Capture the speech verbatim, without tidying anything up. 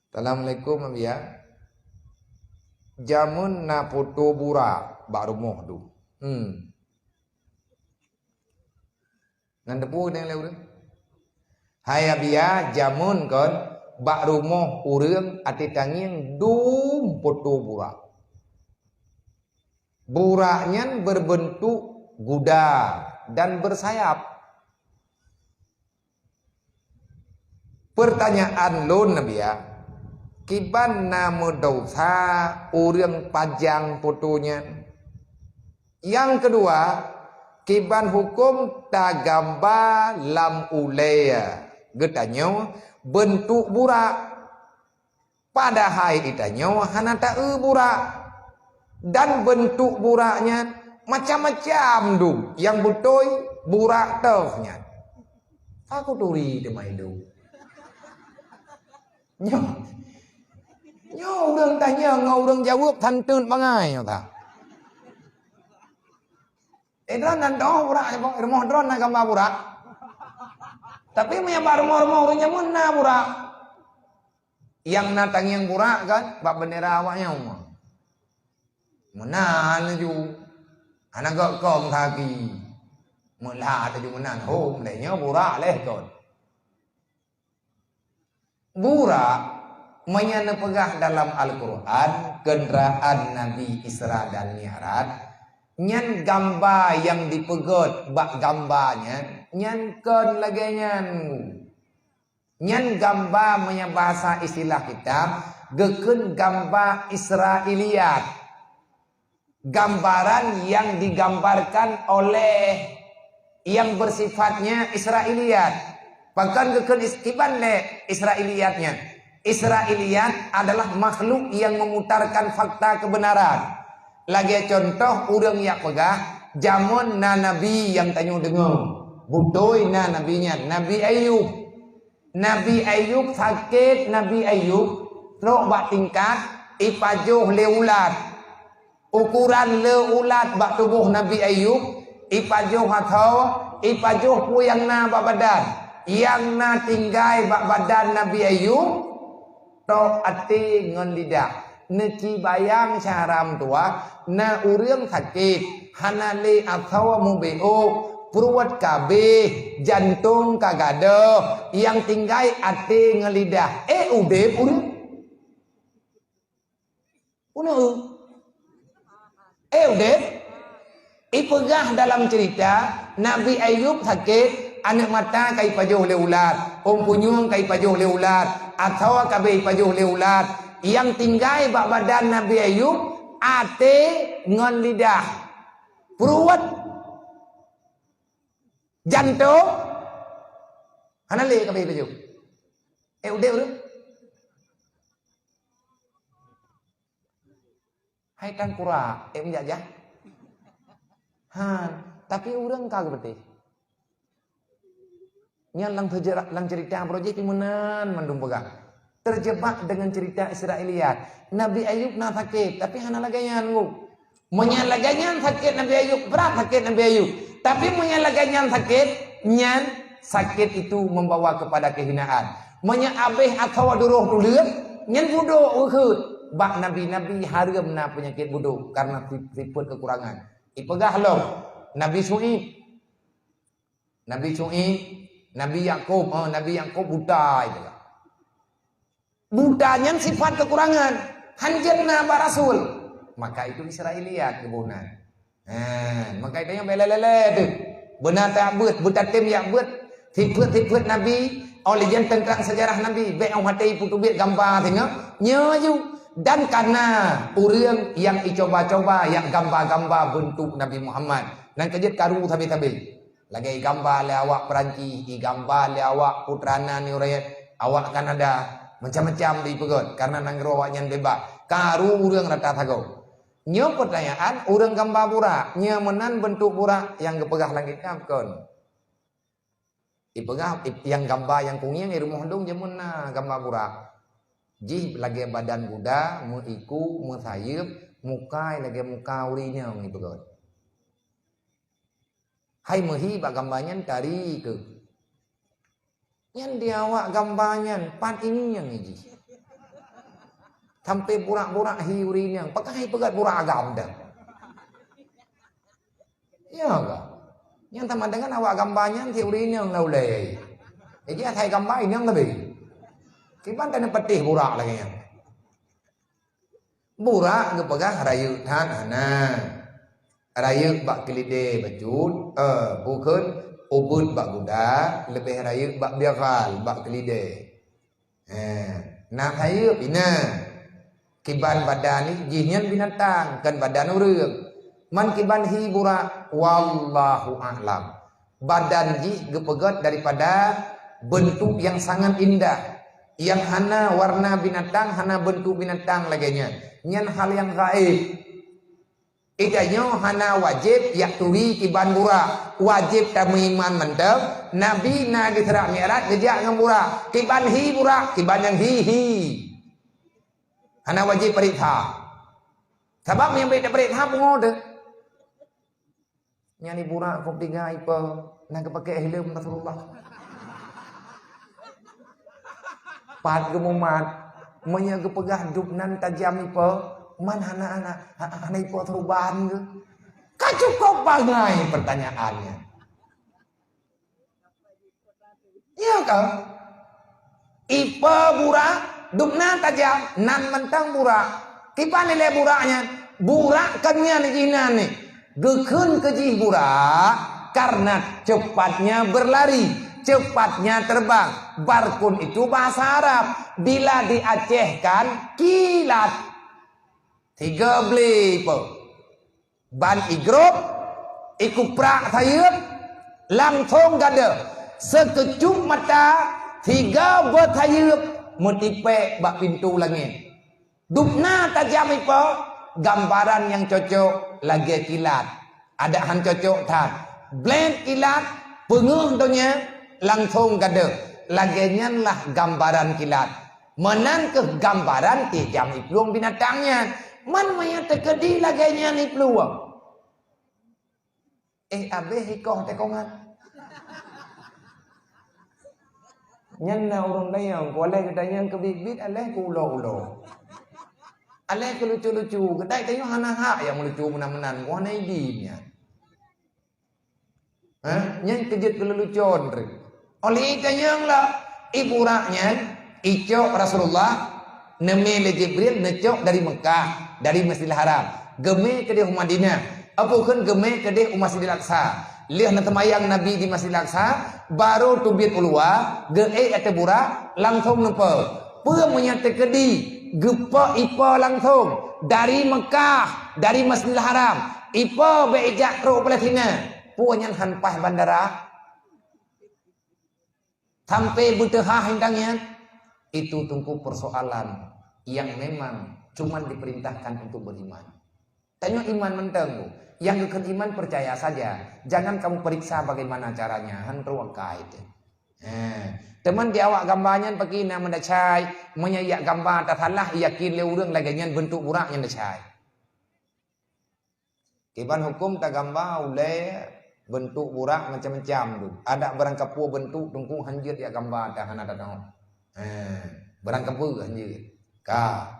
Assalamualaikum, Abiya. Jameun na poto burak bak rumoh dum. Hmm. Nyan teupeu deh lé ureueng. Hai Abiya, jameun kon bak rumoh ureueng até tangieng dum poto burak. Burak nyan berbentuk guda dan bersayap. Peurtanyaan lôn, Abiya, kiban na meudesya ureueng pajang poto nyan? Nyang keudua, kiban huköm tagama lam ulée geutanyoe beuntuk burak? Padahai geutanyoe hana taeu burak, dan beuntuk burak nyan macam-macam dum, nyang beutôi burak toh nyan. Aku turi teuma ilôn. Nyoe, nyoe ureueng tanyong ngon ureueng jaweueb santeut bangai nyoe ta. Eh, droeneuh nan doh burak, rumoh droeneuh na gamba burak. Tapi meunyo bak rumoh-rumoh ureueng nyan meunan burak. Nyang na tangieng burak kan, bak bendera awak nyan. Meunan laju. Hana gok kong kaki. Meulah laju meunan. Hom lé nyoe burak lé kon. Burak, meunyo neupeugah dalam Al-Quran, keundraan Nabi Isra dan Mi'raj, nyan gamba nyang dipeugét bak gamba nyan, nyan kon lagée nyan. Nyan gamba meunyo bahasa istilah kitab, geukheun gamba Israiliyat. Gambaran yang digambarkan oleh yang bersifatnya Israiliyat. Pakon geukheun is-, kiban lé Israiliyat nyan? Israiliyat adalah makhluk yang memutarkan fakta kebenaran. Lagée contoh ureueng jak peugah, jameun na nabi nyang tanyoe deungoe. Beutôi na nabi nyan, Nabi Ayub. Nabi Ayub sakét, Nabi Ayub trok bak tingkat ipajoh lé ulat. Ukuran le ulat bak tuboh Nabi Ayub, ipajoh atau ipajoh peue nyang na bak badan. Nyang na tinggai bak badan Nabi Ayub, tok até ngon lidah. Neucibayang cara meutuwah, na ureuëng sakét, hana lé asoe mubiôk, pruet ka abéh, jantong ka gadôh, nyang tinggai até ngon lidah. Eh, udeb ureuëng? Uneue. Eh, udeb. Ipeugah dalam cerita, Nabi Ayub sakét, aneuk mata ka ipajoh lé ulat, ôn punyueng ka ipajoh lé ulat, asoe ka abéh ipajoh lé ulat. Nyang tinggai bak badan Nabi Ayub, até ngon lidah. Pruet, jantong, hana lé ka abéh ipajoh. Eh, udeb ureuëng? Hai tangkurak, eh, meujak-jak. Han, tapi ureuëng ka geupeuteh. Nyan lam sejarah, lam cerita beurojih pih meunan mandum peugah. Terjebak dengan cerita Israiliyat. Nabi Ayub na sakét, tapi hana lagée nyan, Bu. Meunyo lagée nyan sakét Nabi Ayub, brat sakét Nabi Ayub. Tapi meunyo lagée nyan sakét, nyan sakét itu membawa kepada kehinaan. Meunyo abéh asoe duroh tuleueng, nyan budok ukeue. Bak nabi-nabi hareuem na peunyakét budok karena si-, sifeuet kekurangan. Ipeugah lom, Nabi Syuib. Nabi Syuib, Nabi Yakub, eh, Nabi Yakub buta ipeugah. Buta nyan sifat kekurangan. Hanjeuet na bak rasul. Maka itu Israiliyat geuboh nan. Ha, maka itu nyang bela lele tu. Beuna tabeuet, beutatem yak beuet. Sifeuet-sifeuet Nabi, oh lé nyan teuntang sejarah Nabi. Bék ong hate putubit gamba singoh. Nyoe ju. Dan kana ureuëng nyang icoba-coba yak gamba-gamba beuntuk Nabi Muhammad. Nan keujeuet karu sabe-sabe. Lagée igamba lé awak Perancis, igamba lé awak putrana Nuriet, awak Kanada, macam-macam dipeugét karena nanggroe awaknyan bebas. Karu ureuëng rata sagoe. Nyoe peutanyaan ureuëng gamba burak, nyoe meunan beuntuk burak nyang geupeugah langét nyan kon. Ipeugah ip-, nyang gamba nyang kungieng i rumoh dong jameun na gamba burak. Jih lagée badan guda, meuiku, meusayeueb, muka lagée muka ureuëng inong ipeugét. Hai meuhi bak gamba nyan tari keuh. Nyan di awak gamba nyan, pat ini nyang iji. Sampai burak-burak hi ureueng inong, pakon hi peugöt burak agam dah. Ya ka? Nyang sama dengan awak gamba nyan si ureueng inong lah ulèe. Jadi asai gamba inong lebih. Kiban tan peuteh burak lagèe nyan. Burak geupeugah rayeuk that hana. Rayeuk bak keulidèe bacut, eh, bukon ubeut bak guda, leubeh rayeuk bak biakal, bak keulidèe. Eh, na sayeuep ina. Kiban badan jih nyan binatang, kon badan ureueng. Man kiban hi burak, wallahu a'lam. Badan jih geupeugöt daripada bentuk yang sangat indah, yang hana warna binatang, hana bentuk binatang lagèe nyan. Nyan hal yang gaib. Ita nyoe hana wajéb jak turi kiban burak. Wajéb tameuiman mantong, Nabi na di Isra Mi'raj geujak ngon burak. Kiban hi burak, kiban nyang hi hi. Hana wajéb pareksa. Sabab nyang bèk tapareksa pungo teuh. Nyan iburak kop tiga ipe na geupakè helm Rasulullah. Pat geumumat, meunyoe geupeugah dub nan tajam ipe, man hana, hana, hana ipe seuruban geuh. Ka cukôp bangai pertanyaan nyan. Iya kan? Ipe burak, dub nan tajam, nan mantong burak. Kiban ilèe burak nyan, burak kan nyan jih nan nyoe. Geukheun keu jih burak, karena cepatnya berlari, cepatnya terbang. Barkun itu bahasa Arab. Bila di Aceh kan kilat. Tiga beli ipe. Ban igrôp, ikuprak sayeuep, langsông gadôh. Seukeucup mata, tiga beuet sayeuep meutipèk bak pintoe langèt. Dub nan tajam ipe, gambaran nyang cocok lagèe kilat. Adak han cocok that. Blét kilat, peungeuh donya, langsông gadôh. Lagèe nyan lah gambaran kilat. Meunan keuh gambaran tajam iplueng binatang nyan. Man meunyoe teukeudi lagèe nyan iplueng. Eh, abéh ikoh teukongan. Nyan na ureueng tanyong, ku aléh geutanyong keu biet-biet, aléh keu ulo-ulo. Aléh keu lucu-lucu, geudai tanyong hana hak nyang meulucu meunan-meunan, ku hana idin nyan. Ha? Nyan keujeuet keu leulucon reuh. Óh lheueh tanyong lah, iburak nyan, icok Rasulullah, neumé lé Jibril, neucok dari Meukah, dari Masjidil Haram. Geumé keudeh u Madinah. Apu kheun geumé keudeh u Masjidil Aqsa. Lheueh neuseumayang Nabi di Masjidil Aqsa, barô teubiet u luwa, geuék ateueh burak, langsông neupeue. Peue meunyoe teukeudi, geupeue ipeue langsông dari Meukah, dari Masjidil Haram. Ipeue bèk ijak trok Palestina. Peue nyan han paih bandara? Sampai beuteuhah indang nyan? Itu teungku persoalan yang memang cuman diperintahkan untuk beriman. Tanyoe iman mantong, Bu. Nyang geukheun iman percaya saja. Jangan kamu periksa bagaimana caranya. Han trok akai teuh. Eh, teuma di awak gamba nyan paki na meudacai. Meunyoe jak gamba tasalah, yakin lé ureueng lagèe nyan bentuk burak nyan dacai. Kiban huköm tagama ulèe bentuk burak macam-macam tu. Adak barangkapeue bentuk teungku hanjeuet jak gamba ata hana tanoh. Eh, barangkapeue hanjeuet. Ka.